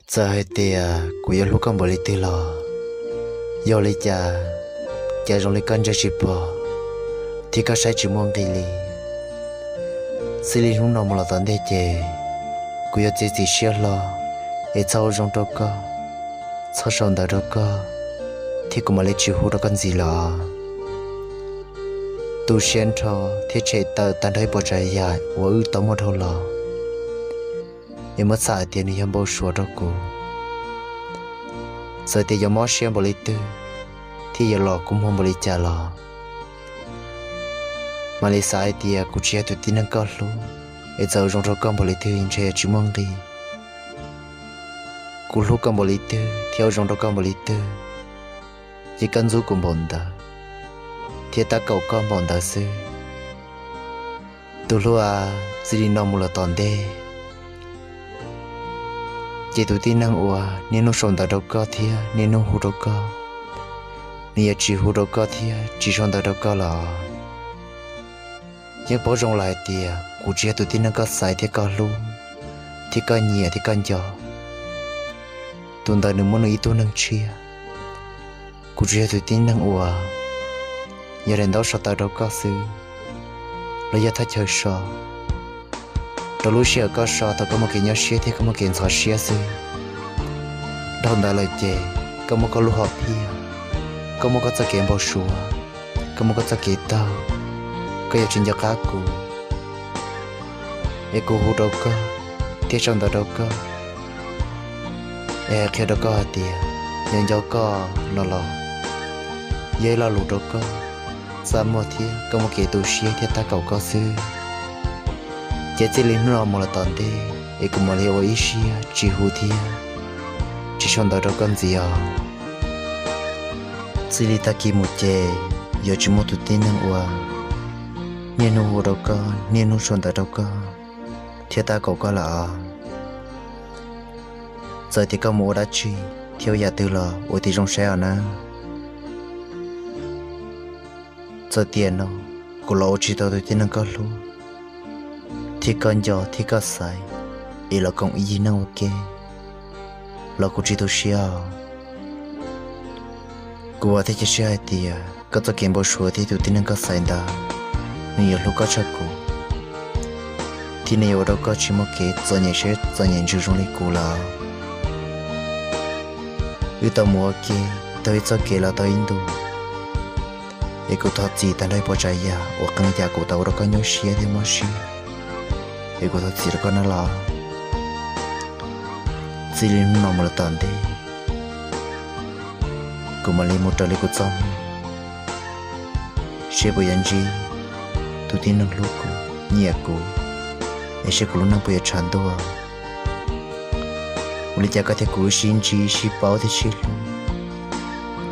Txawm hais tias kuv yuav hlub koj npaum li twg los, yog li cas, cas zoo li koj ntsia tsis pom, thiab koj saib tsis muaj nqis li. Txij li hnub no mus los tom ntej ces, kuv yuav txiav txim siab hlo, es txhob ua zoo rau koj, txhob sau ntawv rau koj, thiab kuv mam li tsis hu rau koj ntxiv lawm. Tu siab nrho thiab tshem tawm tag nrho ib puas tsav yam uas wb tau muaj dhau los, es muab txhais hais tias nws yog npau suav rau kuv. Txawm tias yuav mob siab npaum li twg, thiab yuav los kua muag npaum li cas los, mam li xav hais tias kuv tsis yog tus tib neeg koj hlub, es txawm ua zoo rau koj npaum li twg ntshe yuav tsis muaj nqis. Kuv hlub koj npaum li twg thiab ua zoo rau koj npaum li twg, ces koj ntxub kuv npaum ntawd, thiab tab kaum koj npaum ntawd xwb. Tus hlub a, txij li no mus los tom ntej, ces tus tib neeg uas niaj hnub sau ntawv rau koj thiab niaj hnub hu rau koj, nws yuav tsis hu rau koj thiab tsis sau ntawv rau koj lawm. Yeej paub zoo lawm hais tias kuv tsis yog tus tib neeg koj xaiv thiab koj hlub, thiab koj nyiam thiab koj nco. Tus ntawd nws muaj nws ib tug neeg tshiab. Kuv tsuas yog tus tib neeg uas yog daim ntaub so tawv rau koj xwb, los yog thaj chaw so rau lub sij hawm koj so thaum koj muaj kev nyuaj siab thiab koj muaj kev ntxhov siab xwb. Dhau ntawd lawm ces koj muaj koj lub hom phiaj, koj muaj koj txoj kev npau suav, koj muaj koj txoj kev taug, koj yuav tsis nco qab kuv, es kuv hu rau koj thiab sau ntawv rau koj, es hais qhia rau koj hais tias yog nco koj no los yog ib lo lus rau koj txaj muag thiab koj muaj kev tu siab thiab tab kaum koj xwb. Ces txij li hnub no mus los tom ntej es kuv mam li ua ib siab tsis hu thiab tsis sau ntawv rau koj ntxiv os. Txij li tag kis mus ces yuav tsis muaj tus tib neeg uas niaj hnub hu rau koj, niaj hnub sau ntawv rau koj thiab tab kaum koj lawm os. Txawm tias koj mus ua dab tsi thiab ua yam twg los ua tib zoo saib os nawb. Txawm tiam no kuv los ua tsis tau tus tib neeg koj hlub, thiab koj nco thiab koj xaiv, es los koom ib yig neej ua ke los kuv tsis tu siab os. Kuv vam thiab cia siab hais tias koj txoj kev npau suav thiab tus tib neeg koj xaiv ntawd, nws yuav hlub koj tshaj kuv, thiab nws yuav ua rau koj tsis muaj kev txom nyem siab txom nyem ntsws zoo li kuv lawm. Wb tau mus ua ke tau ib txoj kev los tau ib ntus, es kuv thov txim tag nrho ib puas tsav yam uas qee yam kuv tau ua rau koj nyuaj siab thiab mob siab, es kuv thov txim rau koj nawb los. Txij li hnub no mus los tom ntej, kuv mam li mus raws li kuv txoj hmoo, seb puas yuav ntsib tus tib neeg hlub kuv, nyiam kuv, es seb kuv lub neej puas yuav tshav ntuj. Ua li cas koj thiab kuv wb sib ntsib sib paub thiab sib hlub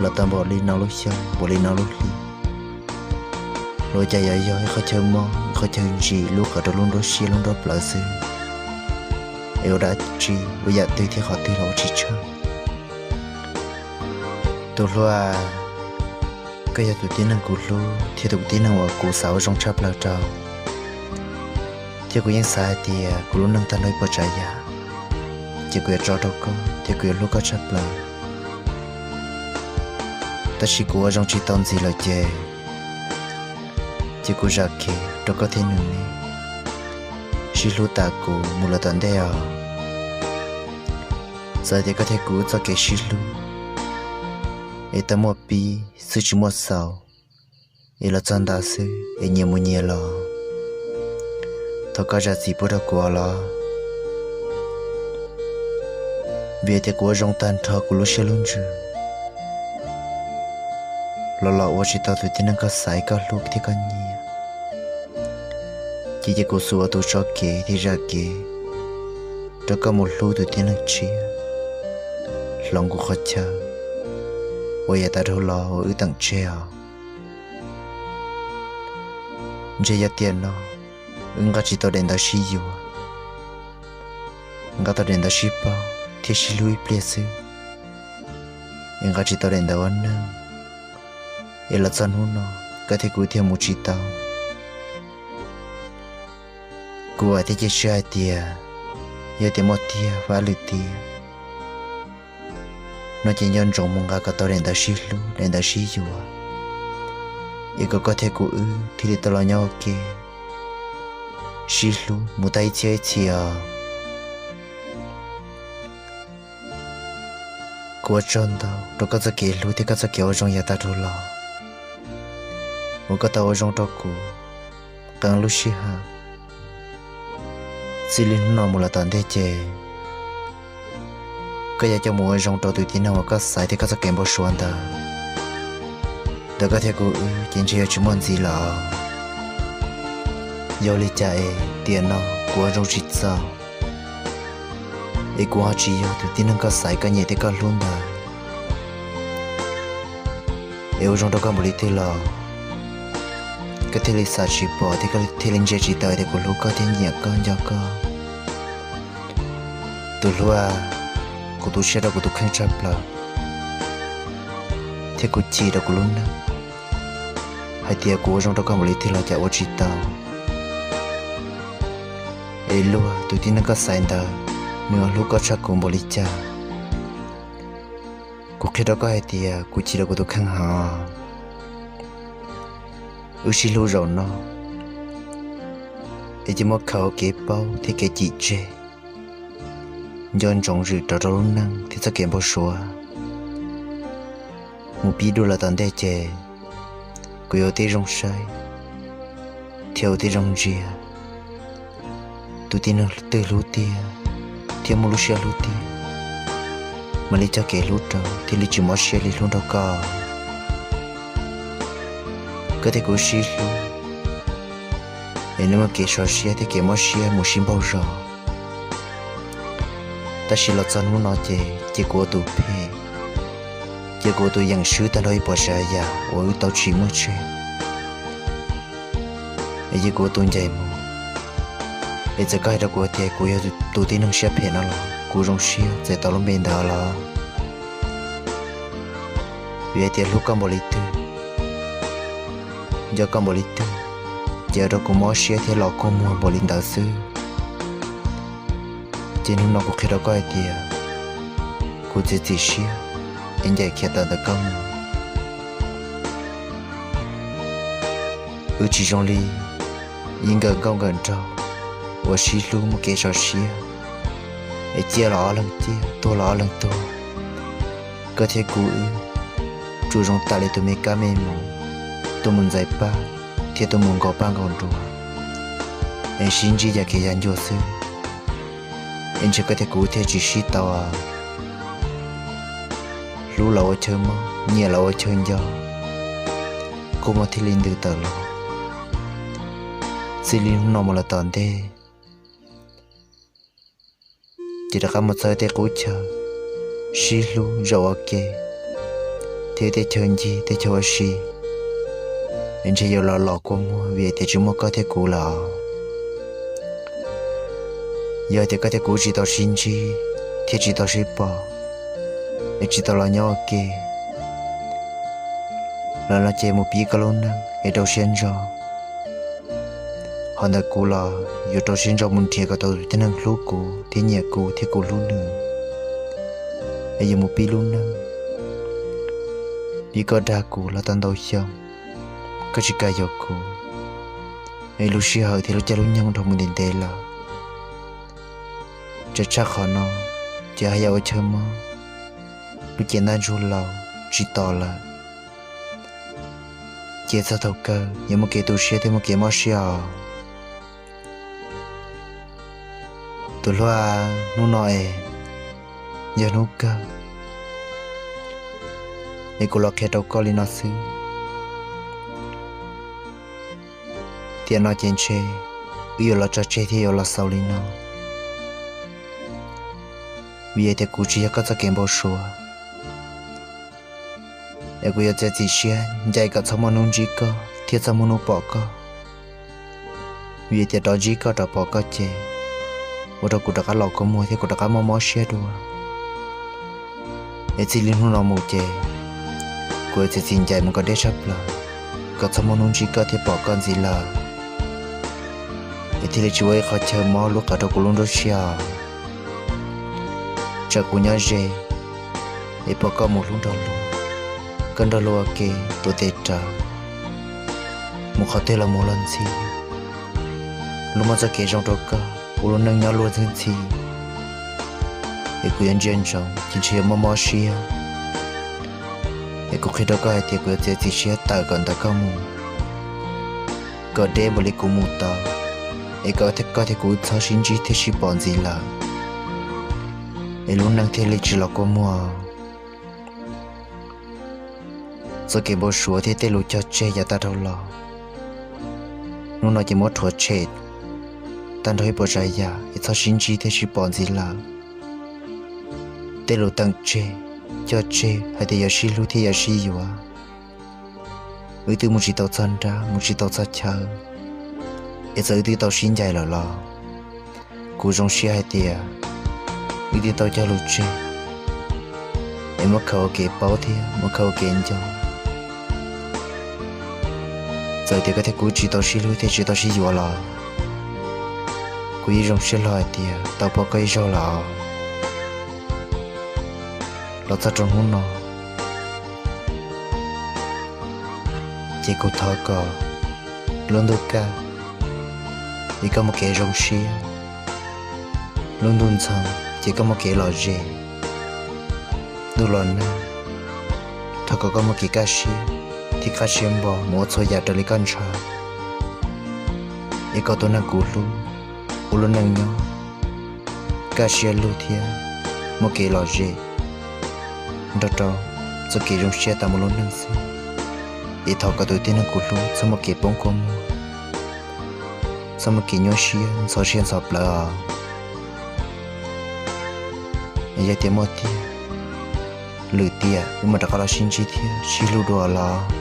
los tau npaum li no lub xyoo, npaum li no lub hli, los cas yuav yog ib qhov chaw mob, ib qhov chaw ntsim lub qhov rau lub nruab siab lub nruab plawv xwb, es ua dab tsi ua yam twg thiab qhov twg los ua tsis tshaj. Tus hlub a, koj yog tus tib neeg kuv hlub thiab tus tib neeg uas kuv xav ua zoo tshaj plaws rau, thiab kuv yeej xav hais tias kuv lub neej tag nrho ib puas tsav yam, ces kuv yuav tso rau koj thiab kuv yuav hlub koj tshaj plaws. Tab sis kuv ua zoo tsis tau ntxiv lawm ces, ces kuv zam kev rau koj thiab nws ne, sib hlub tas kuv mus lawm tom ntej os. Txawm tias koj thiab kuv txoj kev sib hlub es tau muaj pib xwb tsis muaj xaus, es los txog ntawd xwb es nyias mus nyias los, thov koj zam txim pub rau kuv os los. Vim tias kuv ua zoo tag nrho kuv lub siab lub ntsws los los ua tsis tau tus tib neeg koj xaiv koj hlub thiab koj nyiam, ces cia kuv xub ua tus tso kev thiab zam kev rau koj mus hlub tus tib neeg tshiab hloov kuv qhov chaw uas yav tas dhau los uas wb teem tseg os. Ntshe yog tiam no wb nqa tsis tau daim ntawv sib yuav, nqa tau daim ntawv sib paub thiab sib hlub ib pliag xwb, es nqa tsis tau daim ntawv ua neej, es los txog hnub no koj thiab kuv thiaj mus tsis tau. Kuv vam thiab cia siab hais tias yog tias muaj tiag vaj lwm tiag, No ces nco ntsoov mus nqa kom tau daim ntawv sib hlub, daim ntawv sib yuav, es kom koj thiab kuv wb thiaj li tau los nyob ua ke sib hlub mus tag ib txhiab ib txhis os. Kuv ua tsaug ntau rau koj txoj kev hlub thiab koj txoj kev ua zoo yav tag dhau los uas koj tau ua zoo rau kuv qee lub sij hawm. Txij li hnub no mus los tom ntej ces koj yuav coj mus ua zoo rau tus tib neeg uas koj xaiv thiab koj txoj kev npau suav ntawd. Ntawm koj thiab kuv wb ces ntshe yuav tsis muaj ntxiv lawm. Yog li cas es tiam no kuv ua zoo tsis txaus, es kuv ho tsis yog tus tib neeg koj xaiv, koj nyiam thiab koj hlub ntawd, es ua zoo rau koj npaum li twg los koj thiaj li xav tsis pom thiab koj thiaj li ntsia tsis tau tias kuv hlub koj thiab nyiam koj nco koj. Tus hlub, kuv tu siab rau kuv tus kheej tshaj plaws, thiab kuv chim rau kuv lub neej hais tias kuv ua zoo rau koj npaum li twg los cas ua tsis tau. Es luag tus tib neeg koj xaiv ntawd, nws hlub koj tshaj kuv npaum li cas? Kuv qhia rau koj hais tias kuv chim rau kuv tus kheej heev. Wb sib hlub zaum no es cia muab khaws kev paub thiab kev chim tseg, nco ntsoov zwm rau rau lub neej thiab txoj kev npau suav. Mus pib dua los tom ntej ces kuv yuav ua tib zoo saib thiab ua tib zoo ntsia tus tib neeg twg hlub tiag thiab muaj lub siab hlub tiag, mam li cog kev hlub rau thiaj li tsis mob siab li hlub nrog koj. Koj thiab kuv sib hlub es nws muaj kev sov siab thiab kev mob siab mus sib npaug zos. Tab sis los txog hnub no ces cia kuv ua tus phem, cia kuv ua tus yeem swb tag nrho ib puas tsav yam uas wb tau tsim muaj tseg, es cia kuv ua tus ncaim mus. Es txawm koj hais rau kuv tias kuv yog tus tib neeg siab phem no los kuv zoo siab txais tau lub npe ntawd los. Vim hais tias hlub koj npaum li twg, nco koj npaum li twg, ces ua rau kuv mob siab thiab los kua muag npaum li ntawd xwb. Ces hnub no kuv qhia rau koj hais tias kuv txiav txim siab es ncaim khiav tawm ntawm koj mus. Wb tsis zoo li ib nkawm nkauj nkawm nraug uas sib hlub muaj kev sov siab, es ciaj los ob leeg ciaj, tuag los ob leeg tuag. Koj thiab kuv wb tsuas zoo tam li tus me kab me moos, tuaj mus ntxais paj thiab tuaj mus nkaus paj nkaus nruas, es sib ntsib yam kiag yam ncua xwb. Es ntshe koj thiab kuv thiaj tsis sib tau. Hlub los ua chaw mob, nyiam los ua chaw nco, kua muag thiaj li ntws tawm los. Txij li hnub no mus los tom ntej, ces rov qab mus txog tej qub chaw, sib hlub zaum ua ke, thiab tej chaw ncig tej chaw ua si, es ntshe yuav los los kua muag vim tias tsis muaj koj thiab kuv lawm. Yog tias koj thiab kuv tsis tau sib ntsib thiab tsis tau sib pom, es tsis tau los nyob ua ke, los no ces mus pib koj lub neej es rau siab ntso. Ho ntawm kuv los yuav rau siab ntso mus nrhiav kom tau tus tib neeg hlub kuv thiab nyiam kuv thiab kuv hlub nws, es yuav mus pib lub neej. Vim koj dag kuv los tau ntau xyoo, koj tsis kam yuav kuv, es lub sij hawm thiab lub caij lub nyoog dhau mus ntev ntev lawm. Tseem tshaj qhov no, ces haj yam ua chaw mob, lub cev ntaj ntsug laus tsis tos lawm, ces txog thaum kawg yuav muaj kev tu siab thiab muaj kev mob siab os. Tus hlub, hnub no es yog hnub kawg, es kuv los qhia rau koj li no xwb. Tiam no ces ntshe wb yuav los tso tseg thiab yuav los xaus li no, vim tias kuv tsis yog koj txoj kev npau suav. Es kuv yuav txiav txim siab ncaim kom txhob muaj hnub ntsib koj thiab txhob muaj hnub pom koj, vim tias rov ntsib koj rov pom koj ces ua rau kuv rov qab los kua muag thiab kuv rov qab mob mob siab dua. Es txij li hnub no mus ces kuv yuav txiav txim ncaim mus kom deb tshaj plaws, kom txhob muaj hnub ntsib koj thiab pom koj ntxiv lawm, es thiaj li tsis ua ib qhov chaw mob lub qab rau kuv lub nruab siab. Tsam kuv nyob ze, es pom koj mus hlub nrog luag, koj nrog luag ua ke tuav tes rawv, mus qhov twg los mus los ntxhi, luag muab txoj kev zoo rau koj ua lub neej nyob luag ntxhi ntxhi, es kuv yuav ntsia ntsoov ces ntshe yuav mob mob siab. Es kuv qhia rau koj hais tias kuv yuav txiav txim siab tawm kom ntawm koj mus, kom deb npaum li kuv mus tau, es kom koj thiab kuv txhob sib ntsib thiab sib pom ntxiv lawm, es lub neej thiaj li tsis los kua muag. Txoj kev npau suav thiab tej lus cog tseg yav tag dhau los, hnub no ces muab rhuav tshem tag nrho ib puas tsav yam es txhob sib ntsib thiab sib pom ntxiv lawm. Tej lus teem tseg, cog tseg hais tias yuav sib hlub thiab yuav sib yuav, wb twb mus tsis tau txog nrab mus tsis tau txog chaw, es txawm wb twb tau sib ncaim lawm los kuv zoo siab hais tias wb twb tau cog lus tseg, es muab khaws ua kev paub thiab muab khaws ua kev nco. Txawm tias koj thiab kuv tsis tau sib hlub thiab tsis tau sib yuav los kuv yeej zoo siab hlo hais tias tau pom koj ib zaug lawm. Los txog rau hnub no ces kuv thov kom lub ntuj kaj es koj muaj kev zoo siab, lub ntuj ntxhov ces koj muaj kev lom zem. Ntuj los nag, thov kom koj muaj kev kaj siab thiab qab siab npo mus ua txhua yam raws li koj ntshaw, es kom tus neeg kuv hlub ua lub neej nyob kaj siab lug thiab muaj kev lom zem nrog rau txoj kev zoo siab tas mus lub neej xwb. Es thov kom tus tib neeg kuv hlub txhob muaj kev poob kua muag, txhob muaj kev nyuaj siab ntxhov siab ntxhov plawv os. Es yog tias muaj tiag, lwm tiam wb mam rov qab los sib ntsib thiab sib hlub dua los.